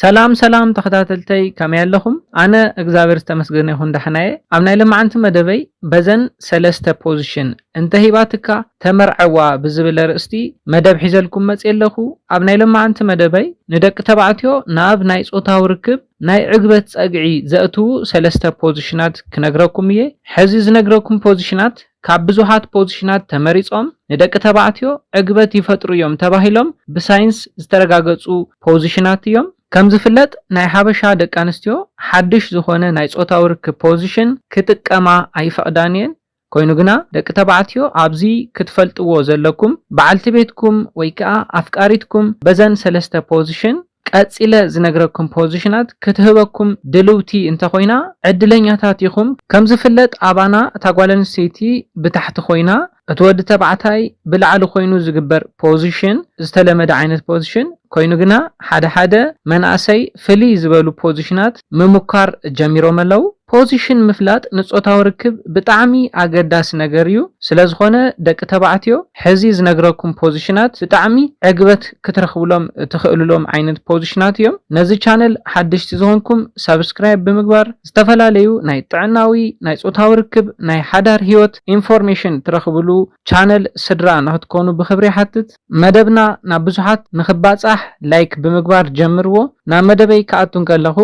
ሰላም ሰላም ተኸታተልተይ፣ ከመይ ኣለኹም? ኣነ እግዚኣብሔር ዝተመስገነ ይኹን ደሕናየ። ኣብ ናይ ለማዓንቲ መደበይ በዘን ሰለስተ ፖዚሽን እንተ ሂባትካ ተመርዐዋ ብዝብል ኣርእስቲ መደብ ሒዘልኩም መፅየ ኣለኹ። ኣብ ናይ ለማዓንቲ መደበይ ንደቂ ተባዕትዮ ናብ ናይ ፆታዊ ርክብ ናይ ዕግበት ጸግዒ ዘእትዉ ሰለስተ ፖዚሽናት ክነግረኩም እየ። ሕዚ ዝነግረኩም ፖዚሽናት ካብ ብዙሓት ፖዚሽናት ተመሪጾም ንደቂ ተባዕትዮ ዕግበት ይፈጥሩ እዮም ተባሂሎም ብሳይንስ ዝተረጋገጹ ፖዚሽናት እዮም። ከም ዝፍለጥ ናይ ሓበሻ ደቂ ኣንስትዮ ሓድሽ ዝኾነ ናይ ጾታዊ ርክብ ፖዚሽን ክጥቀማ ኣይፈቕዳን እየን። ኮይኑ ግና ደቂ ተባዕትዮ ኣብዚ ክትፈልጥዎ ዘለኩም በዓልቲ ቤትኩም ወይ ከኣ ኣፍቃሪትኩም በዘን ሰለስተ ፖዚሽን ቀጺለ ዝነግረኩም ፖዚሽናት ክትህበኩም ድልውቲ እንተኾይና ዕድለኛታት ኢኹም። ከም ዝፍለጥ ኣባና እታ ጓል ኣንስተይቲ ብታሕቲ ኮይና እቲ ወዲ ተባዕታይ ብላዕሊ ኮይኑ ዝግበር ፖዚሽን ዝተለመደ ዓይነት ፖዚሽን ኮይኑ ግና ሓደ ሓደ መናእሰይ ፍልይ ዝበሉ ፖዚሽናት ምሙካር ጀሚሮም ኣለዉ። ፖዚሽን ምፍላጥ ንጾታዊ ርክብ ብጣዕሚ ኣገዳሲ ነገር እዩ። ስለ ዝኾነ ደቂ ተባዕትዮ ሕዚ ዝነግረኩም ፖዚሽናት ብጣዕሚ ዕግበት ክትረኽብሎም ትኽእልሎም ዓይነት ፖዚሽናት እዮም። ነዚ ቻነል ሓደሽቲ ዝኾንኩም ሳብስክራይብ ብምግባር ዝተፈላለዩ ናይ ጥዕናዊ ናይ ጾታዊ ርክብ ናይ ሓዳር ህይወት ኢንፎርሜሽን ትረኽብሉ ቻነል ስድራ ንኽትኮኑ ብኽብሪ ይሓትት። መደብና ናብ ብዙሓት ንኽባጻሕ ላይክ ብምግባር ጀምርዎ። ናብ መደበይ ክኣቱ እንከለኹ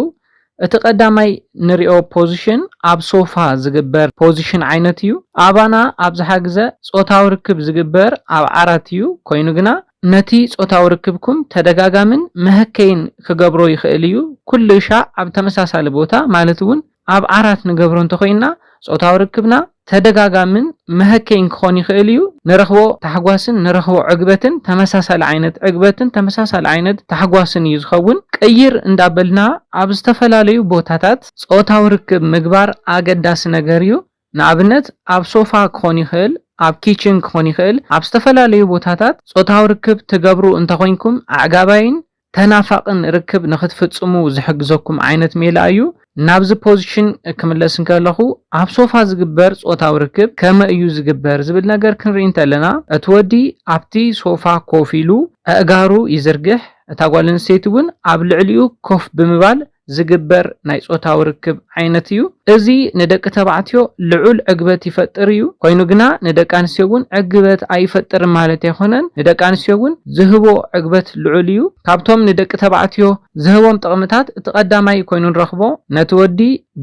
እቲ ቀዳማይ ንሪኦ ፖዚሽን ኣብ ሶፋ ዝግበር ፖዚሽን ዓይነት እዩ። ኣባና ኣብዝሓ ግዘ ጾታዊ ርክብ ዝግበር ኣብ ዓራት እዩ። ኮይኑ ግና ነቲ ጾታዊ ርክብኩም ተደጋጋምን መሀከይን ክገብሮ ይኽእል እዩ። ኩሉ ሻዕ ኣብ ተመሳሳሊ ቦታ ማለት እውን ኣብ ዓራት ንገብሮ እንተኾይንና ጾታዊ ርክብና ተደጋጋምን መሀከይን ክኾን ይኽእል እዩ። ንረኽቦ ታሕጓስን ንረኽቦ ዕግበትን ተመሳሳሊ ዓይነት ዕግበትን ተመሳሳሊ ዓይነት ታሕጓስን እዩ ዝኸውን። ቅይር እንዳበልና ኣብ ዝተፈላለዩ ቦታታት ጾታዊ ርክብ ምግባር ኣገዳሲ ነገር እዩ። ንኣብነት ኣብ ሶፋ ክኾን ይኽእል፣ ኣብ ኪችን ክኾን ይኽእል፣ ኣብ ዝተፈላለዩ ቦታታት ጾታዊ ርክብ ትገብሩ እንተኾይንኩም ኣዕጋባይን ተናፋቕን ርክብ ንኽትፍጽሙ ዝሕግዘኩም ዓይነት ሜላ እዩ። ናብዚ ፖዚሽን ክምለስ እንከለኹ ኣብ ሶፋ ዝግበር ጾታዊ ርክብ ከመይ እዩ ዝግበር ዝብል ነገር ክንርኢ እንተለና እቲ ወዲ ኣብቲ ሶፋ ኮፍ ኢሉ ኣእጋሩ ይዝርግሕ፣ እታ ጓል ኣንስተይቲ እውን ኣብ ልዕሊኡ ኮፍ ብምባል ዝግበር ናይ ጾታዊ ርክብ ዓይነት እዩ። እዚ ንደቂ ተባዕትዮ ልዑል ዕግበት ይፈጥር እዩ። ኮይኑ ግና ንደቂ ኣንስትዮ እውን ዕግበት ኣይፈጥርን ማለት ኣይኮነን። ንደቂ ኣንስትዮ እውን ዝህቦ ዕግበት ልዑል እዩ። ካብቶም ንደቂ ተባዕትዮ ዝህቦም ጥቕምታት እቲ ቀዳማይ ኮይኑ ንረኽቦ ነቲ ወዲ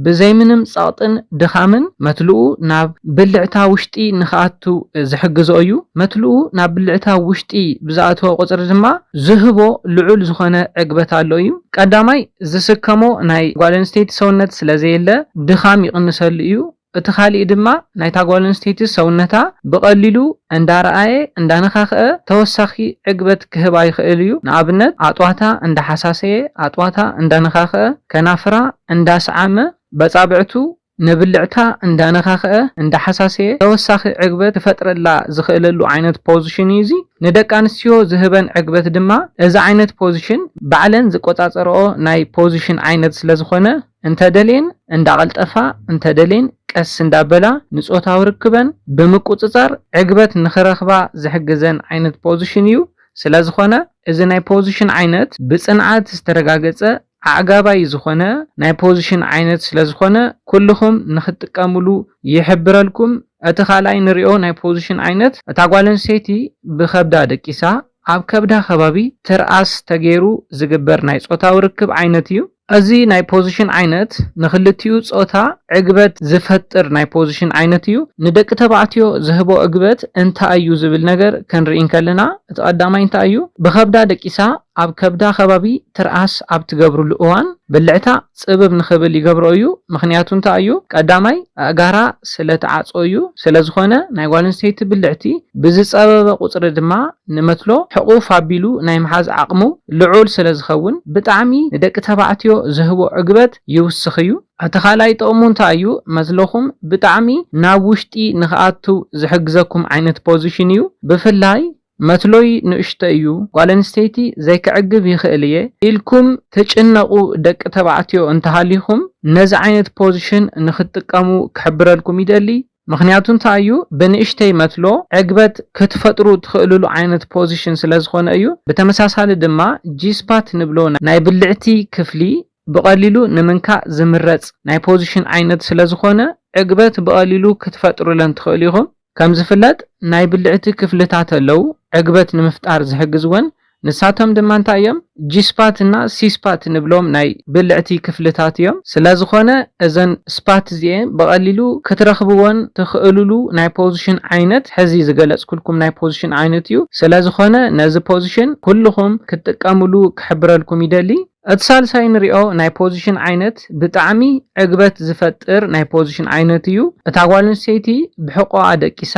ብዘይ ምንም ጸቕጥን ድኻምን መትልኡ ናብ ብልዕታ ውሽጢ ንኽኣቱ ዝሕግዞ እዩ። መትልኡ ናብ ብልዕታ ውሽጢ ብዝኣተወ ቁጽሪ ድማ ዝህቦ ልዑል ዝኾነ ዕግበት ኣሎ እዩ። ቀዳማይ ዝስከሞ ናይ ጓል ኣንስተይቲ ሰውነት ስለ ዘየለ ድኻም ይቕንሰሉ እዩ። እቲ ካሊእ ድማ ናይታ ጓል ኣንስተይቲ ሰውነታ ብቐሊሉ እንዳረኣየ እንዳነኻኽአ ተወሳኺ ዕግበት ክህባ ይኽእል እዩ። ንኣብነት ኣጥዋታ እንዳሓሳሰየ ኣጥዋታ እንዳነኻኽአ ከናፍራ እንዳሰዓመ በጻብዕቱ ንብልዕታ እንዳነኻኽአ እንዳሓሳሰየ ተወሳኺ ዕግበት ክፈጥረላ ዝኽእለሉ ዓይነት ፖዚሽን እዩ። እዚ ንደቂ ኣንስትዮ ዝህበን ዕግበት ድማ እዚ ዓይነት ፖዚሽን ባዕለን ዝቆጻጸርኦ ናይ ፖዚሽን ዓይነት ስለ ዝኾነ እንተደልየን እንዳቐልጠፋ እንተደልየን ቀስ እንዳበላ ንጾታዊ ርክበን ብምቁጽጻር ዕግበት ንኽረኽባ ዝሕግዘን ዓይነት ፖዚሽን እዩ። ስለ ዝኾነ እዚ ናይ ፖዚሽን ዓይነት ብጽንዓት ዝተረጋገጸ ኣዕጋባይ ዝኾነ ናይ ፖዚሽን ዓይነት ስለ ዝኾነ ኩልኹም ንኽትጥቀምሉ ይሕብረልኩም። እቲ ካልኣይ ንሪኦ ናይ ፖዚሽን ዓይነት እታ ጓል ኣንስተይቲ ብኸብዳ ደቂሳ ኣብ ከብዳ ከባቢ ትርኣስ ተገይሩ ዝግበር ናይ ጾታዊ ርክብ ዓይነት እዩ። እዚ ናይ ፖዚሽን ዓይነት ንኽልቲኡ ጾታ ዕግበት ዝፈጥር ናይ ፖዚሽን ዓይነት እዩ። ንደቂ ተባዕትዮ ዝህቦ ዕግበት እንታይ እዩ ዝብል ነገር ክንርኢ እንከለና እቲ ቀዳማይ እንታይ እዩ? ብኸብዳ ደቂሳ ኣብ ከብዳ ከባቢ ትርኣስ ኣብ ትገብርሉ እዋን ብልዕታ ጽብብ ንኽብል ይገብሮ እዩ። ምኽንያቱ እንታይ እዩ? ቀዳማይ ኣእጋራ ስለ ትዓጾ እዩ። ስለ ዝኾነ ናይ ጓል ኣንስተይቲ ብልዕቲ ብዝጸበበ ቁጽሪ ድማ ንመትሎ ሕቑፍ ኣቢሉ ናይ ምሓዝ ዓቕሙ ልዑል ስለ ዝኸውን ብጣዕሚ ንደቂ ተባዕትዮ ዝህቦ ዕግበት ይውስኽ እዩ። እቲ ካልኣይ ጥቕሙ እንታይ እዩ? መትሎኹም ብጣዕሚ ናብ ውሽጢ ንኽኣቱ ዝሕግዘኩም ዓይነት ፖዚሽን እዩ። ብፍላይ መትሎይ ንእሽቶ እዩ፣ ጓል ኣንስተይቲ ዘይክዕግብ ይኽእል እየ ኢልኩም ትጭነቑ ደቂ ተባዕትዮ እንተሃሊኹም ነዚ ዓይነት ፖዚሽን ንኽትጥቀሙ ክሕብረልኩም ይደሊ። ምኽንያቱ እንታይ እዩ? ብንእሽተይ መትሎ ዕግበት ክትፈጥሩ ትኽእልሉ ዓይነት position ስለ ዝኾነ እዩ። ብተመሳሳሊ ድማ G spot ንብሎ ናይ ብልዕቲ ክፍሊ ብቐሊሉ ንምንካእ ዝምረጽ ናይ position ዓይነት ስለ ዝኾነ ዕግበት ብቐሊሉ ክትፈጥሩለን ትኽእሉ ኢኹም። ከም ዝፍለጥ ናይ ብልዕቲ ክፍልታት ኣለዉ ዕግበት ንምፍጣር ዝሕግዝወን። ንሳቶም ድማ እንታይ እዮም? G spot እና C spot ንብሎም ናይ ብልዕቲ ክፍልታት እዮም። ስለ ዝኾነ እዘን spot እዚኤን ብቐሊሉ ክትረኽብዎን ትኽእልሉ ናይ position ዓይነት ሕዚ ዝገለጽኩልኩም ናይ position ዓይነት እዩ። ስለ ዝኾነ ነዚ position ኩልኹም ክትጥቀምሉ ክሕብረልኩም ይደሊ። እቲ ሳልሳይ ንሪኦ ናይ position ዓይነት ብጣዕሚ ዕግበት ዝፈጥር ናይ position ዓይነት እዩ። እታ ጓል ኣንስተይቲ ብሕቆኣ ደቂሳ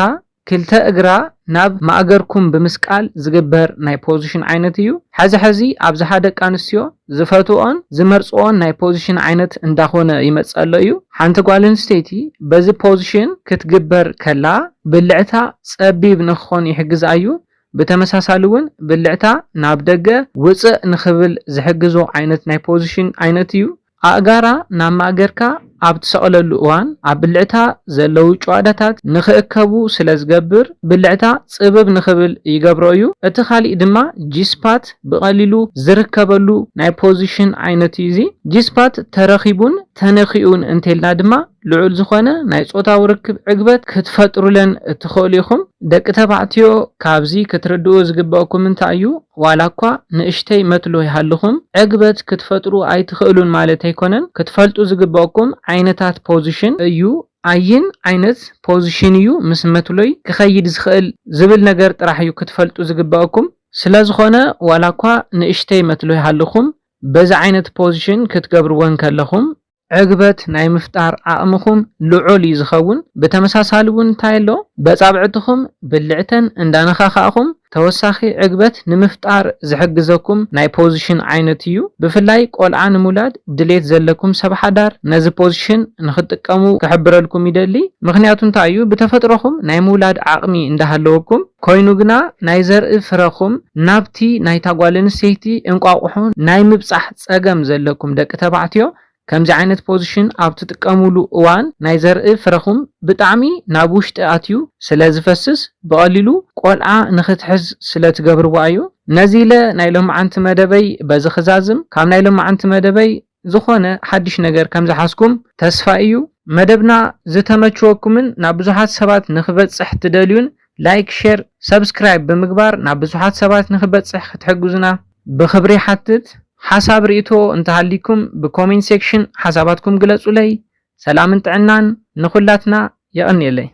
ክልተ እግራ ናብ ማእገርኩም ብምስቃል ዝግበር ናይ position ዓይነት እዩ። ሕዚ ሕዚ ኣብዝሓ ደቂ ኣንስትዮ ዝፈትኦን ዝመርፅኦን ናይ position ዓይነት እንዳኾነ ይመፅእ ኣሎ እዩ። ሓንቲ ጓል ኣንስተይቲ በዚ position ክትግበር ከላ ብልዕታ ፀቢብ ንክኾን ይሕግዛ እዩ። ብተመሳሳሊ እውን ብልዕታ ናብ ደገ ውፅእ ንክብል ዝሕግዞ ዓይነት ናይ position ዓይነት እዩ። ኣእጋራ ናብ ማእገርካ ኣብ ትሰቕለሉ እዋን ኣብ ብልዕታ ዘለዉ ጨዋዳታት ንክእከቡ ስለ ዝገብር ብልዕታ ፅብብ ንክብል ይገብሮ እዩ። እቲ ካሊእ ድማ G spot ብቐሊሉ ዝርከበሉ ናይ position ዓይነት እዩ። እዚ G spot ተረኺቡን ተነኺኡን እንተልና ድማ ልዑል ዝኾነ ናይ ጾታዊ ርክብ ዕግበት ክትፈጥሩለን እትኽእሉ ኢኹም። ደቂ ተባዕትዮ ካብዚ ክትርድኡ ዝግበእኩም እንታይ እዩ? ዋላ እኳ ንእሽተይ መትሎ ይሃልኹም ዕግበት ክትፈጥሩ ኣይትኽእሉን ማለት ኣይኮነን። ክትፈልጡ ዝግበእኩም ዓይነታት position እዩ። ኣየን ዓይነት position እዩ ምስ መትሎይ ክኸይድ ዝኽእል ዝብል ነገር ጥራሕ እዩ ክትፈልጡ ዝግበእኩም። ስለ ዝኾነ ዋላ እኳ ንእሽተይ መትሎ ይሃልኹም በዚ ዓይነት position ክትገብርወን ከለኹም ዕግበት ናይ ምፍጣር ዓቕምኹም ልዑል እዩ ዝኸውን። ብተመሳሳሊ እውን እንታይ ኣሎ? በጻብዕትኹም ብልዕተን እንዳነኻኻእኹም ተወሳኺ ዕግበት ንምፍጣር ዝሕግዘኩም ናይ position ዓይነት እዩ። ብፍላይ ቆልዓ ንምውላድ ድሌት ዘለኩም ሰብ ሓዳር ነዚ position ንክትጥቀሙ ክሕብረልኩም ይደሊ። ምኽንያቱ እንታይ እዩ? ብተፈጥሮኹም ናይ ምውላድ ዓቕሚ እንዳሃለወኩም ኮይኑ ግና ናይ ዘርኢ ፍረኹም ናብቲ ናይታ ጓል ኣንስተይቲ እንቋቑሖ ናይ ምብጻሕ ጸገም ዘለኩም ደቂ ተባዕትዮ ከምዚ ዓይነት position ኣብ ትጥቀሙሉ እዋን ናይ ዘርኢ ፍረኹም ብጣዕሚ ናብ ውሽጢ ኣትዩ ስለ ዝፈስስ ብቐሊሉ ቆልዓ ንክትሕዝ ስለ ትገብርዋ እዩ። ነዚ ኢለ ናይ ሎማዓንቲ መደበይ በዚ ክዛዝም። ካብ ናይ ሎማዓንቲ መደበይ ዝኾነ ሓድሽ ነገር ከም ዝሓዝኩም ተስፋ እዩ። መደብና ዝተመችወኩምን ናብ ብዙሓት ሰባት ንክበጽሕ ትደልዩን like፣ share፣ subscribe ብምግባር ናብ ብዙሓት ሰባት ንክበጽሕ ክትሕግዙና ብክብሪ ሓትት። ሓሳብ ርእይቶ እንተሃሊኩም ብ comment section ሓሳባትኩም ግለጹለይ። ሰላምን ጥዕናን ንኹላትና። የቐንየለይ።